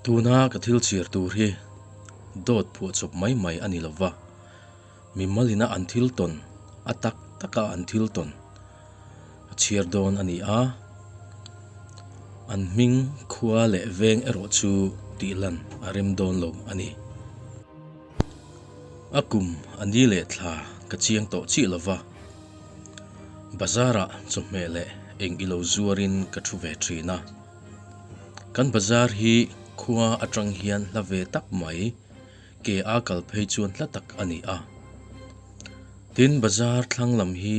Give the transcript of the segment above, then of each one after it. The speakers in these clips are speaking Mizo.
Tuna ka thil chhiar tur hi dawt phuahchawp mai mai a ni lo va, mimalina an thil tawn, a tak taka an thil tawn a chhiar dawn a ni a. An hming khua leh veng erawh chu tihlan a rem dawn lo a ni. A kum a ni leh thla ka chiang tawh chiah lo va, bazar-ah chawhmeh leh eng ilo zuarin ka thu ve thin a. Kan bazar hi khua atang hian hla ve tak mai ke a kal phei chuan hla tak a ni a. Tin, bazar thlang lam hi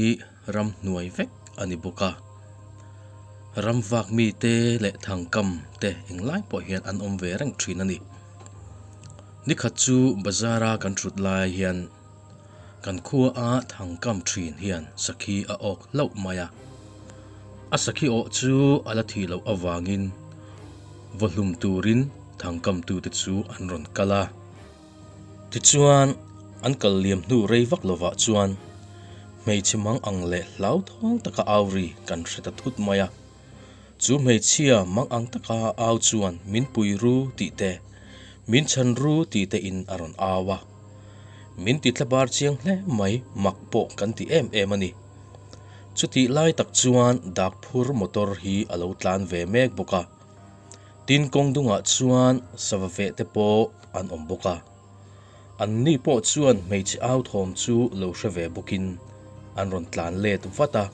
ramhnuai vek a ni bawk a. Ram vak mite leh thangkam te englai pawh hian an awm ve reng thin a ni. Nikhat chu bazar-a kan thut lai hian kan khua a thangkam thin hian sakhi a awk hlauh mai a. A sakhi awh chu a la thih loh avangin vawhlum turin thangkamtute chu an rawn kal a. Tichuan, an kal liam hnu rei vak lovah chuan hmeichhe mang ang leh hlauthawng taka au ri kan hre ta thut mai a. Chu hmeichhia mang ang taka au chuan min pui ru tih te, min chhan ru tih te in a rawn au a. Min ti tla bar chiang hle mai mak pawh kan ti em em a ni. Chutih lai tak chuan dak phur motor hi a lo tlan ve mek bawk a. Tin kawng dungah chuan sava veh te pawh an awm bawk a. An ni pawh chuan hmeichhe au thawm chu lo hre ve bawkin an rawn tlan let vat a.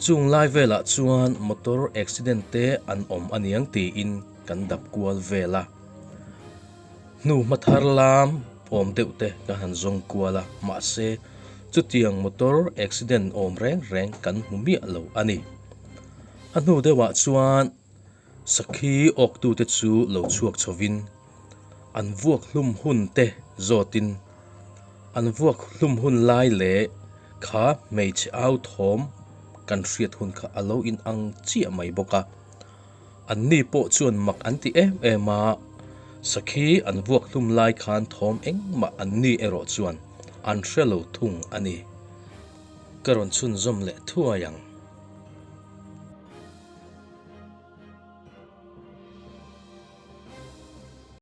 Chung lai velah chuan motor accident te an awm aniang tiin kan dap kual vel a. Hnu hma thar lam awm deuh te ka han zawng kual a, mahse chutiang motor accident awm reng reng kan hmu miah lo a ni. A hnu deuhah chuan sakhi awktute chu lo chhuak chhovin an vuak hlum hun te zawtin an vuak hlum hun lai leh kha hmeichhe au thawm kan hriat hun kha a lo inang chiah mai bawk a. Anni pawh chuan mak an ti em em a, sakhi an vuak hlum lai khan thawm engmah anni erawh chuan an hre lo thung a ni. Ka rawn chhunzawm leh thuai ang.